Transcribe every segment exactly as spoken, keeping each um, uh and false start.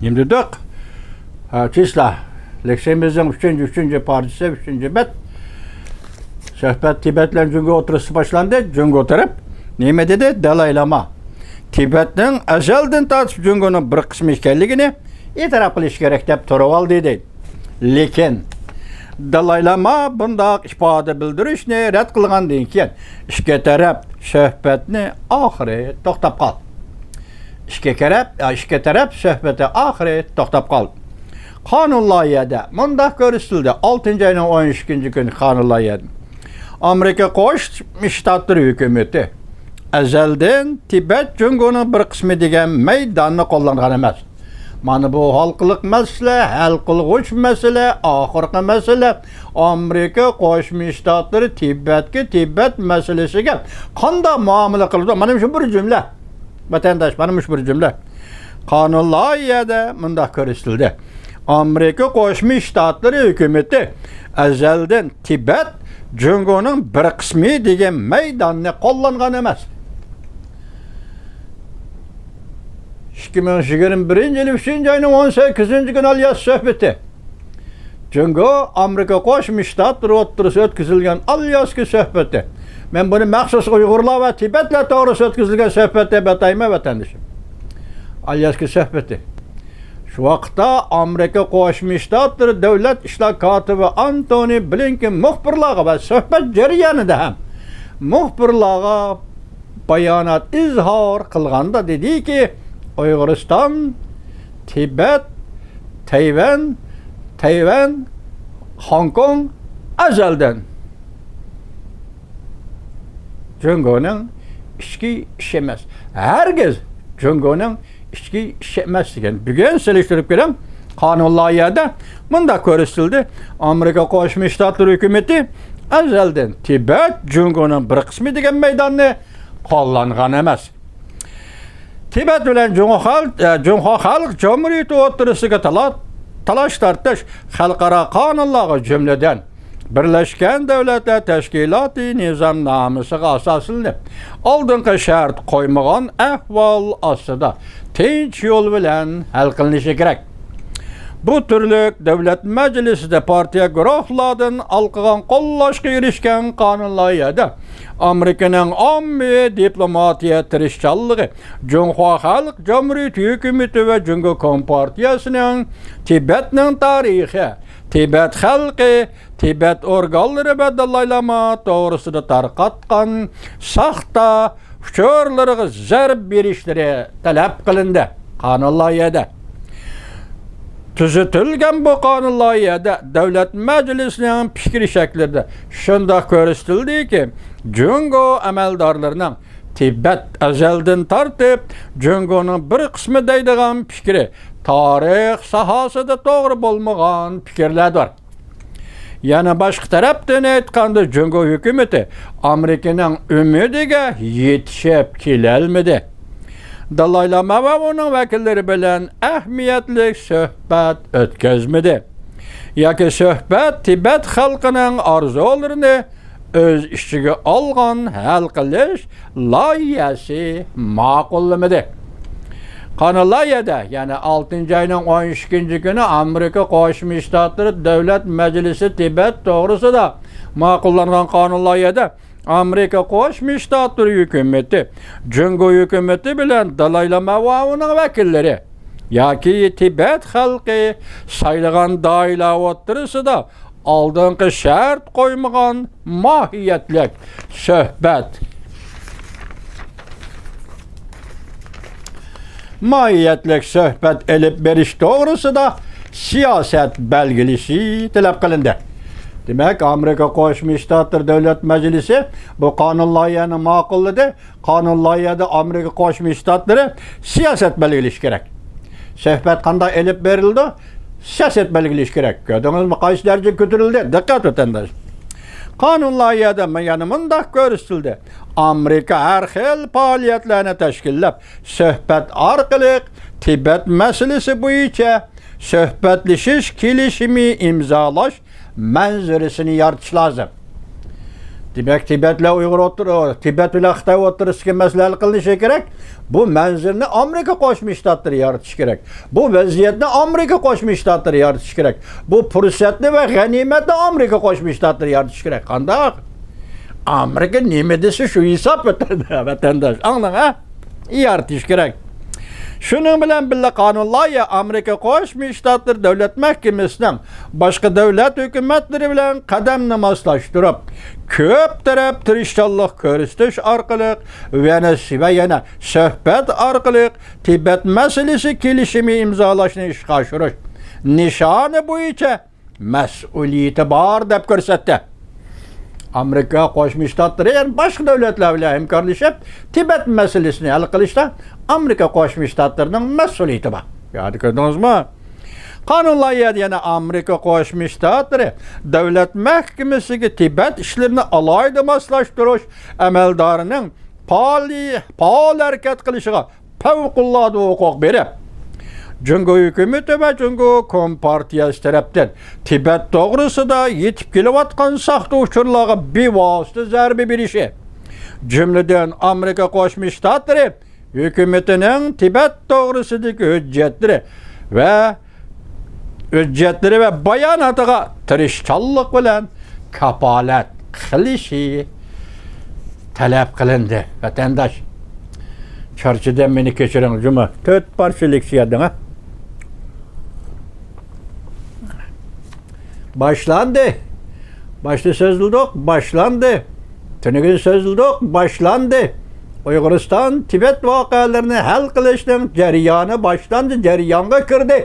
نېمە دېدۇق؟ ھە، چىسلا. لېكسىيىمىزنىڭ ئۈچىنچى، ئۈچىنچى پارچىسى، ئۈچىنچى بەت. سۆھبەت تىبەت بىلەن جۇڭگو ئوتتۇرىسىدا باشلاندى. جۇڭگو تەرەپ نېمە دېدى؟ دالاي لاما تىبەتنىڭ ئەزەلدىن تارتىپ جۇڭگونىڭ بىر قىسمى ئىكەنلىكىنى ئېتىراپ قىلىش كېرەك دەپ تۇرۇۋالدى، دەيدۇ. لېكىن دالاي لاما بۇنداق ئىپادە بىلدۈرۈشنى رەت قىلغاندىن كېيىن، ئىككى تەرەپ سۆھبەتنى ئاخىرى توختاپ قالدى. ئىككى تەرەپ، ئىككى تەرەپ سۆھبىتى ئاخىرى توختاپ قالدى. قانۇن لايىھەدە مۇنداق كۆرسىتىلدى، ئالتىنچى ئاينىڭ ئون ئىككىنچى كۈنى قانۇن لايىھەدە. ئامېرىكا قوشما شتاتلىرى ھۆكۈمىتى ئەزەلدىن تىبەت جۇڭگونىڭ بىر قىسمى دېگەن مەيداننى قوللانغان ئەمەس. مانا بۇ ھالقىلىق مەسىلە، ھەل قىلغۇچ مەسىلە، ئاخىرقى مەسىلە. ئامېرىكا قوشما شتاتلىرى تىبەتكە، تىبەت مەسىلىسىگە قانداق مۇئامىلە قىلىدۇ؟ مانا مۇشۇ بىر جۈملە. ۋەتەنداش، مانا مۇشۇ بىر جۈملە. قانۇن لايىھەدە مۇنداق كۆرسىتىلدى. ئامېرىكا قوشما شتاتلىرى ھۆكۈمىتى ئەزەلدىن تىبەت جۇڭگونىڭ بىر قىسمى دېگەن مەيداننى قوللانغان ئەمەس. ئىككى مىڭ يىگىرمە بىرىنچى يىلى ئۈچىنچى ئاينىڭ ئون سەككىزىنچى كۈنى ئالياس سۆھبىتى. جۇڭگو، ئامېرىكا قوشما شتاتلىرى ئوتتۇرىسىدا ئۆتكۈزۈلگەن ئالياسكا سۆھبىتى. مەن بۇنى مەخسۇس ئۇيغۇرلار ۋە تىبەتلەر توغرىسىدا ئۆتكۈزۈلگەن سۆھبەت دەپ ئاتايمەن، ۋەتەندىشىم. ئالياسكا سۆھبىتى. شۇ ۋاقىتتا ئامېرىكا قوشما شتاتلىرى دۆلەت ئىشلار كاتىپى ئانتونى بلىنكېن مۇخبىرلارغا ۋە سۆھبەت جەريانىدا ھەم مۇخبىرلارغا بايانات ئىزھار قىلغاندا دېدىكى، ئۇيغۇرىستان، تىبەت، تەيۋەن، تەيۋەن، خوڭكوڭ ئەزەلدىن جۇڭگونىڭ ئىچكى ئىشى ئەمەس. ھەرگىز جۇڭگونىڭ ئىچكى ئىشى ئەمەس دېگەن. بۈگۈن سېلىشتۇرۇپ كۆرۈڭ، قانۇن لايىھەدە مۇنداق كۆرسىتىلدى. ئامېرىكا قوشما شتاتلىرى ھۆكۈمىتى ئەزەلدىن تىبەت جۇڭگونىڭ بىر قىسمى دېگەن مەيداننى قوللانغان ئەمەس. تىبەت بىلەن جۇڭخۇا خەلق، ئە، جۇڭخۇا خەلق جۇمھۇرىيىتى ئوتتۇرىسىدىكى تالا-، تالاش-تارتىش خەلقئارا قانۇنلارغا، جۈملىدىن بىرلەشكەن دۆلەتلەر تەشكىلاتى نىزامنامىسىغا ئاساسلىنىپ، ئالدىنقى شەرت قويمىغان ئەھۋال ئاستىدا تىنچ يول بىلەن ھەل قىلىنىشى كېرەك. بۇ تۈرلۈك دۆلەت مەجلىسىدە پارتىيە گۇرۇھلاردىن ئالقىغان قوللاشقا ئېرىشكەن قانۇن لايىھەدە ئامېرىكىنىڭ ئاممىۋى دىپلوماتىيە تىرىشچانلىقى، جۇڭخۇا خەلق جۇمھۇرىيىتى ھۆكۈمىتى ۋە جۇڭگو كومپارتىيەسىنىڭ تىبەتنىڭ تارىخى، تىبەت خەلقى، تىبەت ئورگانلىرى ۋە دالاي لاما توغرىسىدا تارقاتقان ساختا ئۇچۇرلىرىغا زەربە بېرىشلىرى تەلەپ قىلىندى. قانۇن لايىھەدە تۈزىتىلگەن بۇ قانۇن لايىھەدە دۆلەت مەجلىسىنىڭ پىكرى شەكلىدە شۇنداق كۆرسىتىلدىكى، جۇڭگو ئەمەلدارلىرىنىڭ تىبەت ئەزەلدىن تارتىپ جۇڭگونىڭ بىر قىسمى دەيدىغان پىكرى تارىخ ساھەسىدە توغرا بولمىغان پىكىرلەردۇر. يەنە باشقا تەرەپتىن ئېيتقاندا، جۇڭگو ھۆكۈمىتى ئامېرىكىنىڭ ئۈمىدىگە يېتىشىپ كېلەلمىدى. دالاي لاما ۋە ئۇنىڭ ۋەكىللىرى بىلەن ئەھمىيەتلىك سۆھبەت ئۆتكۈزمىدى. ياكى سۆھبەت تىبەت خەلقىنىڭ ئارزۇلىرىنى ئۆز ئىچىگە ئالغان ھەل قىلىش لايىھەسى ماقۇللىمىدى. قانۇن لايىھەدە، يەنى ئالتىنچى ئاينىڭ ئون ئىككىنچى كۈنى ئامېرىكا قوشما شتاتلىرى دۆلەت مەجلىسى تىبەت توغرىسىدا ماقۇللانغان قانۇن لايىھەدە ئامېرىكا قوشما شتاتلىرى ھۆكۈمىتى جۇڭگو ھۆكۈمىتى بىلەن دالاي لاما ۋە ئۇنىڭ ۋەكىللىرى ياكى تىبەت خەلقى سايلىغان دائىرىلەر ئوتتۇرىسىدا ئالدىنقى شەرت قويمىغان ماھىيەتلىك سۆھبەت، ماھىيەتلىك سۆھبەت ئېلىپ بېرىش توغرىسىدا سىياسەت بەلگىلىشى تەلەپ قىلىندى. دېمەك، ئامېرىكا قوشما شتاتلىرى دۆلەت مەجلىسى بۇ قانۇن لايىھەنى ماقۇللىدى. قانۇن لايىھەدە ئامېرىكا قوشما شتاتلىرى سىياسەت بەلگىلىشى كېرەك. سۆھبەت قانداق ئېلىپ بېرىلىدۇ؟ سىياسەت بەلگىلىشى كېرەك. كۆردىڭىزمۇ، قايسى دەرىجىگە كۆتۈرۈلدى؟ دىققەت، ۋەتەنداش. قانۇن لايىھەدە يەنە مۇنداق كۆرسىتىلدى. ئامېرىكا ھەر خىل پائالىيەتلەرنى تەشكىللەپ، سۆھبەت ئارقىلىق تىبەت مەسىلىسى بويىچە سۆھبەتلىشىش كېلىشىمى ئىمزالاش مەنزىرىسىنى يارىتىش لازىم. دېمەك، تىبەت بىلەن ئۇيغۇر ئوتتۇرا، تىبەت بىلەن خىتاي ئوتتۇرىسىدىكى مەسىلە ھەل قىلىنىشى كېرەك. بۇ مەنزىرىنى ئامېرىكا قوشما شتاتلىرى يارىتىشى كېرەك. بۇ ۋەزىيەتنى ئامېرىكا قوشما شتاتلىرى يارىتىشى كېرەك. بۇ پۇرسەتنى ۋە غەنىيمەتنى ئامېرىكا قوشما شتاتلىرى يارىتىشى كېرەك. قانداق؟ ئامېرىكا نېمە دېسە، شۇ ھېساب، ۋەتەنداش. ئاڭلاڭ، ھە؟ يارىتىش كېرەك. شۇنىڭ بىلەن بىللە، قانۇن لايىھە ئامېرىكا قوشما شتاتلىرى دۆلەت مەھكىمىسىنىڭ باشقا دۆلەت ھۆكۈمەتلىرى بىلەن قەدەمنى ماسلاشتۇرۇپ، كۆپ تەرەپ تىرىشچانلىق كۆرسىتىش ئارقىلىق ۋە يەنە، ۋە يەنە سۆھبەت ئارقىلىق تىبەت مەسىلىسى كېلىشىمى ئىمزالاشنى ئىشقا ئاشۇرۇش نىشانى بويىچە مەسئۇلىيىتى بار، دەپ كۆرسەتتى. ئامېرىكا قوشما شتاتلىرى يەنە باشقا دۆلەتلەر بىلەن ھەمكارلىشىپ، تىبەت مەسىلىسىنى ھەل قىلىشتا ئامېرىكا قوشما شتاتلىرىنىڭ مەسئۇلىيىتى بار. يادا كۆردىڭىزمۇ؟ قانۇن لايىھەدە يەنە ئامېرىكا قوشما شتاتلىرى دۆلەت مەھكىمىسىگە تىبەت ئىشلىرىنى ئالاھىدە ماسلاشتۇرۇش ئەمەلدارىنىڭ پائالىي-، پائال ھەرىكەت قىلىشىغا پەۋقۇلئاددە ھوقۇق بېرىپ، جۇڭگو ھۆكۈمىتى ۋە جۇڭگو كومپارتىيەسى تەرەپتىن تىبەت توغرىسىدا يېتىپ كېلىۋاتقان ساختا ئۇچۇرلارغا بىۋاسىتە زەربە بېرىشى، جۈملىدىن ئامېرىكا قوشما شتاتلىرى ھۆكۈمىتىنىڭ تىبەت توغرىسىدىكى ھۆججەتلىرى ۋە ھۆججەتلىرى ۋە باياناتىغا تىرىشچانلىق بىلەن كاپالەت قىلىشى تەلەپ قىلىندى. ۋەتەنداش، چارچىدىم، مېنى كەچۈرۈڭ، جۇمۇ. تۆت پارچە لېكسىيە دېڭە. باشلاندى. باشتا سۆزلىدۇق، باشلاندى. تۈنۈگۈن سۆزلىدۇق، باشلاندى. ئۇيغۇرىستان تىبەت ۋەقەلىرىنى ھەل قىلىشنىڭ جەريانى باشلاندى، جەريانغا كىردى.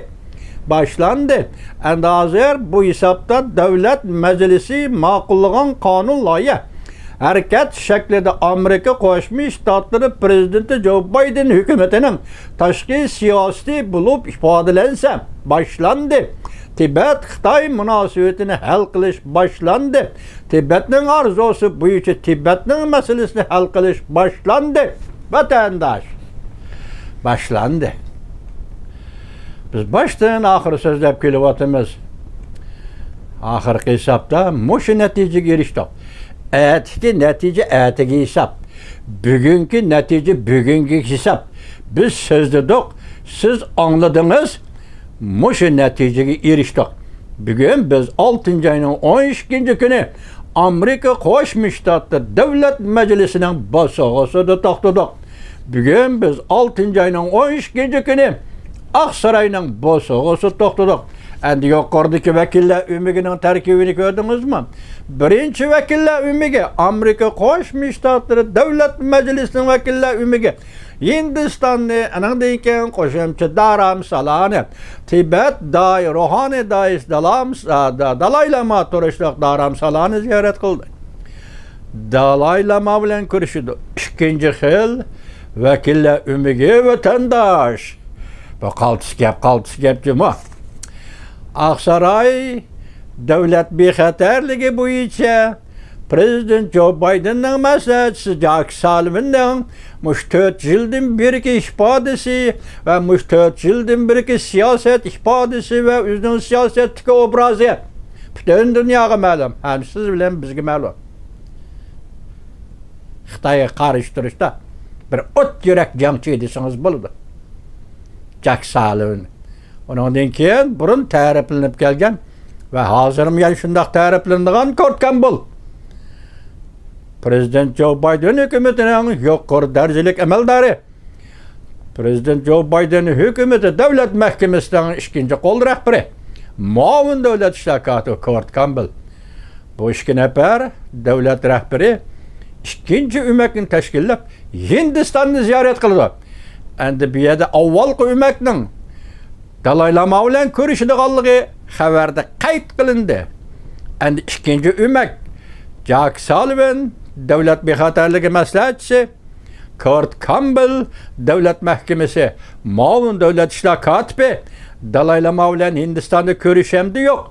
باشلاندى. ئەمدى ھازىر بۇ ھېسابتا دۆلەت مەجلىسى ماقۇللىغان قانۇن لايىھە ھەرىكەت شەكلىدە ئامېرىكا قوشما شتاتلىرى پىرېزىدېنتى جو بايدېن ھۆكۈمىتىنىڭ تاشقى سىياسىتى بولۇپ ئىپادىلەنسە، باشلاندى. تىبەت-خىتاي مۇناسىۋىتىنى ھەل قىلىش باشلاندى. تىبەتنىڭ ئارزۇسى بويىچە تىبەتنىڭ مەسىلىسىنى ھەل قىلىش باشلاندى. ۋەتەنداش، باشلاندى. بىز باشتىن ئاخىر سۆزلەپ كېلىۋاتىمىز. ئاخىرقى ھېسابتا مۇشۇ نەتىجىگە ئېرىشتۇق. ئەتىكى نەتىجە ئەتىگە ھېساب. بۈگۈنكى نەتىجە بۈگۈنگە ھېساب. بىز سۆزلىدۇق، سىز ئاڭلىدىڭىز، مۇشۇ نەتىجىگە ئېرىشتۇق. بۈگۈن بىز ئالتىنچى ئاينىڭ ئون ئىككىنچى كۈنى ئامېرىكا قوشما شتاتلىرى دۆلەت مەجلىسىنىڭ بوسۇغىسىدا توختىدۇق. بۈگۈن بىز ئالتىنچى ئاينىڭ ئون ئىككىنچى كۈنى ئاقساراينىڭ بوسۇغىسىدا توختىدۇق. ئەمدى يۇقىرىدىكى ۋەكىللەر ئۆمىكىنىڭ تەركىبىنى كۆردىڭىزمۇ؟ بىرىنچى ۋەكىللەر ئۆمىكى، ئامېرىكا قوشما شتاتلىرى دۆلەت مەجلىسىنىڭ ۋەكىللەر ئۆمىكى ھىندىستاننى، ئانىڭدىن كېيىن قوشۇمچە دارامسالانى، تىبەت داي-، روھانىي دايىس دالامس-، ئا، دا-، دالاي لاما تۇرۇشلۇق دارامسالانى زىيارەت قىلدى. دالاي لاما بىلەن كۆرۈشىدۇ. ئىككىنچى خىل ۋەكىللەر ئۆمىكى ۋەتەنداش. بۇ قالتىس گەپ، قالتىس گەپ جۇمۇ. ئاقساراي دۆلەت بىخەتەرلىكى بويىچە پىرېزىدېنت جو بايدېننىڭ مەسلىھەتچىسى جاك سالىۋىننىڭ مۇشۇ تۆت يىلدىن بېرىكى ئىپادىسى ۋە مۇشۇ تۆت يىلدىن بېرىكى سىياسەت ئىپادىسى ۋە ئۆزىنىڭ سىياسەتتىكى ئوبرازى پۈتۈن دۇنياغا مەلۇم، ھەم سىز بىلەن بىزگە مەلۇم. خىتايغا قارشى تۇرۇشتا بىر ئوت يۈرەك جەڭچى دېسىڭىز بولىدۇ. جاك سالىۋىن. ئۇنىڭدىن كېيىن بۇرۇن تەرىپلىنىپ كەلگەن ۋە ھازىرمۇ يەنە شۇنداق تەرىپلىنىدىغان كورت كامبېل. پىرېزىدېنت جو بايدېن ھۆكۈمىتىنىڭ يۇقىرى دەرىجىلىك ئەمەلدارى. پىرېزىدېنت جو بايدېن ھۆكۈمىتى دۆلەت مەھكىمىسىنىڭ ئىككىنچى قول رەھبىرى، مۇئاۋىن دۆلەت ئىشلار كاتىپى كورت كامبېل. بۇ ئىككى نەپەر دۆلەت رەھبىرى ئىككىنچى ئۆمەكنى تەشكىللەپ، ھىندىستاننى زىيارەت قىلىدۇ. ئەمدى بۇ يەردە ئاۋۋالقى ئۆمەكنىڭ دالاي لاما بىلەن كۆرۈشىدىغانلىقى خەۋەردە قەيت قىلىندى. ئەمدى ئىككىنچى ئۆمەك جاك سالىۋىن، دۆلەت بىخەتەرلىكى مەسلىھەتچىسى، كورت كامبېل، دۆلەت مەھكىمىسى مۇئاۋىن دۆلەت ئىشلار كاتىپى، دالاي لاما بىلەن ھىندىستاندا كۆرۈشەمدۇ يوق؟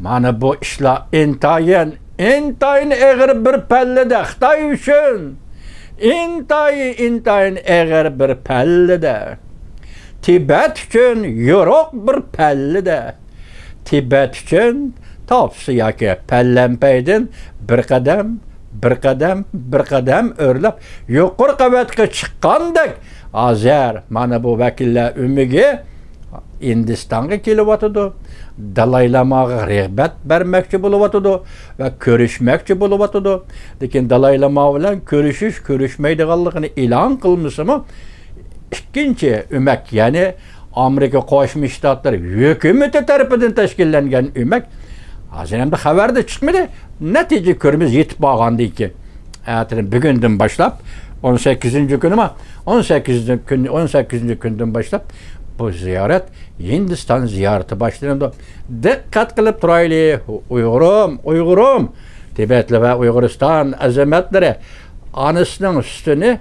مانا بۇ ئىشلار ئىنتايىن، ئىنتايىن ئېغىر بىر پەللىدە خىتاي ئۈچۈن. ئىنتايىن، ئىنتايىن ئېغىر بىر پەللىدە. تىبەت ئۈچۈن يورۇق بىر پەللىدە. تىبەت ئۈچۈن تاپسا ياكى پەلەمپەيدىن بىر قەدەم، بىر قەدەم، بىر قەدەم ئۆرلەپ، يۇقىرى قەۋەتكە چىققاندەك، ھازىر مانا بۇ ۋەكىللەر ئۆمىكى ھىندىستانغا كېلىۋاتىدۇ. دالاي لاماغا رىغبەت بەرمەكچى بولۇۋاتىدۇ ۋە كۆرۈشمەكچى بولۇۋاتىدۇ. لېكىن دالاي لاما بىلەن كۆرۈشۈش، كۆرۈشمەيدىغانلىقىنى ئېلان قىلمىسىمۇ، ئىككىنچى ئۆمەك، يەنى ئامېرىكا قوشما شتاتلىرى ھۆكۈمىتى تەرىپىدىن تەشكىللەنگەن ئۆمەك ھازىر ئەمدى خەۋەردە چىقمىدى. نەتىجە كۆرىمىز يېتىپ بارغاندىن كېيىن. ئەتىدىن، بۈگۈندىن باشلاپ، ئون سەككىزىنچى كۈنىما، ئون سەككىزىنچى كۈن، ئون سەككىزىنچى كۈندىن باشلاپ بۇ زىيارەت، ھىندىستان زىيارىتى باشلىنىدۇ. دىققەت قىلىپ تۇرايلى، ئۇيغۇرۇم، ئۇيغۇرۇم، تىبەتلى ۋە ئۇيغۇرىستان ئەزىمەتلىرى، ئانىسىنىڭ سۈتىنى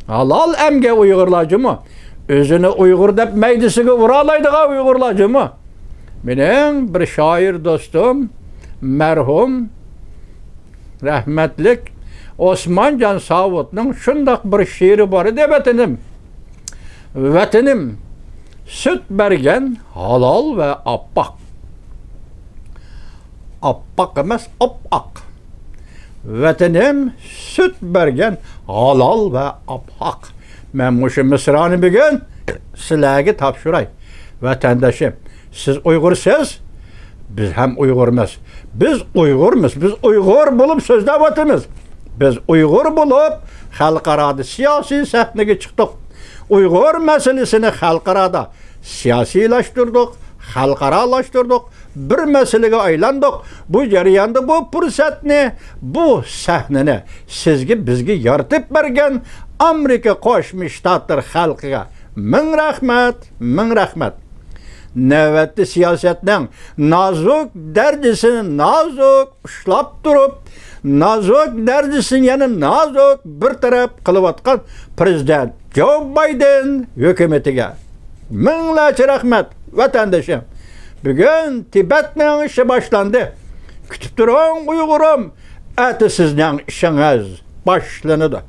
ھالال ئەمگەن ئۇيغۇرلار جۇمۇ. ئۆزىنى ئۇيغۇر دەپ مەيدىسىگە ئۇرالايدىغان ئۇيغۇرلار جۇمۇ. مېنىڭ بىر شائىر دوستۇم، مەرھۇم رەھمەتلىك ئوسمانجان ساۋۇتنىڭ شۇنداق بىر شېئىرى بار ئىدى، ۋەتىنىم، ۋەتىنىم، سۈت بەرگەن ھالال ۋە ئاپئاق. ئاپئاق ئەمەس، ئاپئاق. ۋەتىنىم، سۈت بەرگەن ھالال ۋە ئاپئاق. مەن مۇشۇ مىسرانى بۈگۈن سىلەرگە تاپشۇراي، ۋەتەندىشىم. سىز ئۇيغۇرسىز، بىز ھەم ئۇيغۇرمىز. بىز ئۇيغۇرمىز، بىز ئۇيغۇر بولۇپ سۆزلەۋاتىمىز. بىز ئۇيغۇر بولۇپ خەلقئارادا سىياسىي سەھنىگە چىقتۇق. ئۇيغۇر مەسىلىسىنى خەلقئارادا سىياسىيلاشتۇردۇق، خەلقئارالاشتۇردۇق، بىر مەسىلىگە ئايلاندۇق. بۇ جەرياندا بۇ پۇرسەتنى، بۇ سەھنىنى سىزگە، بىزگە يارىتىپ بەرگەن ئامېرىكا قوشما شتاتلىرى خەلقىگە مىڭ رەھمەت، مىڭ رەھمەت. نۆۋەتتە سىياسەتنىڭ نازۇك دەرىجىسىنى نازۇك ئۇشلاپ تۇرۇپ، نازۇك دەرىجىسىنى يەنە نازۇك بىر تەرەپ قىلىۋاتقان پىرېزىدېنت جو بايدېن ھۆكۈمىتىگە مىڭلارچە رەھمەت، ۋەتەندىشىم. بۈگۈن تىبەتنىڭ ئىشى باشلاندى. كۈتۈپ تۇرۇڭ، ئۇيغۇرۇم، ئەتە سىزنىڭ ئىشىڭىز باشلىنىدۇ.